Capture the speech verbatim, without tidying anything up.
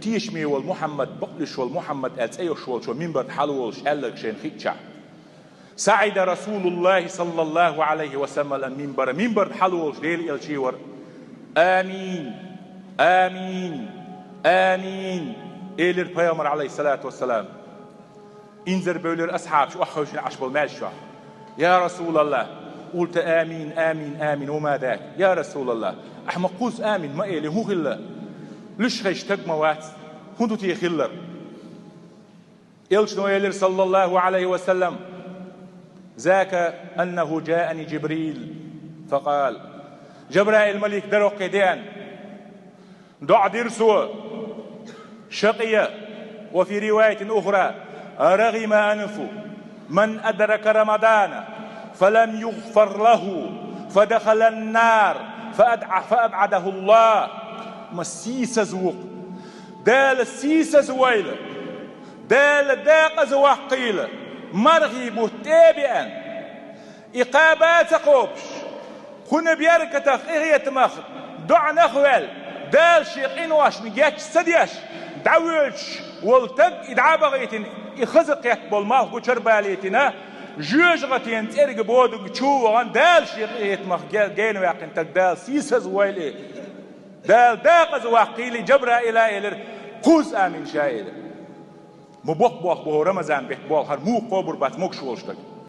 Тешаме волу Мухьаммад, бакълуьйш волу Мухьаммад аьлла цӀе йолуш волчо минбарна хьалаволуш аьлларг шайна хиъчахь. صعد رسول الله صلى الله عليه وسلم المنبر, минбарна хьалаволуш Делан элча вара. «Амин, амин, амин», — элира пайхамар, Ӏалайхиссалату вассалам. Инзарбевлира асхьабаш охьахевшина Ӏаш болу маьждиг чохь. «Я Расулаллах, قلت آمين، آمين، آمين، وما ذاك. Я Расулаллах, ахьа ма кхузза амин ма элий, хӀун хилла? Луьш хезаш стаг ма вац, хӀун ду те хилларг?» Элчано элира, саллаллаху Ӏалайхи ва саллам: «ذاك أنه جاءني جبريل فقال». Жабраил малик дара хӀокхе деана. ДоӀа дира цо, шакъе, وفي رواية أخرى: «رغم أنف من أدرك رمضان فلم يغفر له فدخل النار فأدع-، فأبعده الله». Ма сийсаза ву-кх. Дала сийсаза войла. Дала декъаза ваккхийла. Мархий бутт тӀе а беана. И кхаба а ца кхобуш, кхуьнан беркатах, къинхетамах, доӀанах а ваьлла, Дала шен къиношна гечдеш ца деш, дӀавоьдуш волу стаг и дӀа а бахийтина, и хаза кхетта болу малх гучура а балийтина, жоьжахатин цӀерга боданга чу а вахана, Дала шен къинхетамах ге-, гена ваьккхина стаг Дала сийсаза войла и. Дала декъаза ваккхийла и. Жабраила элира: «Кхузза амин ша», — элира. Ма боккха болх бу хӀара Рамазан беттан болх, хӀара муха кхобур бац могуш волу стаг.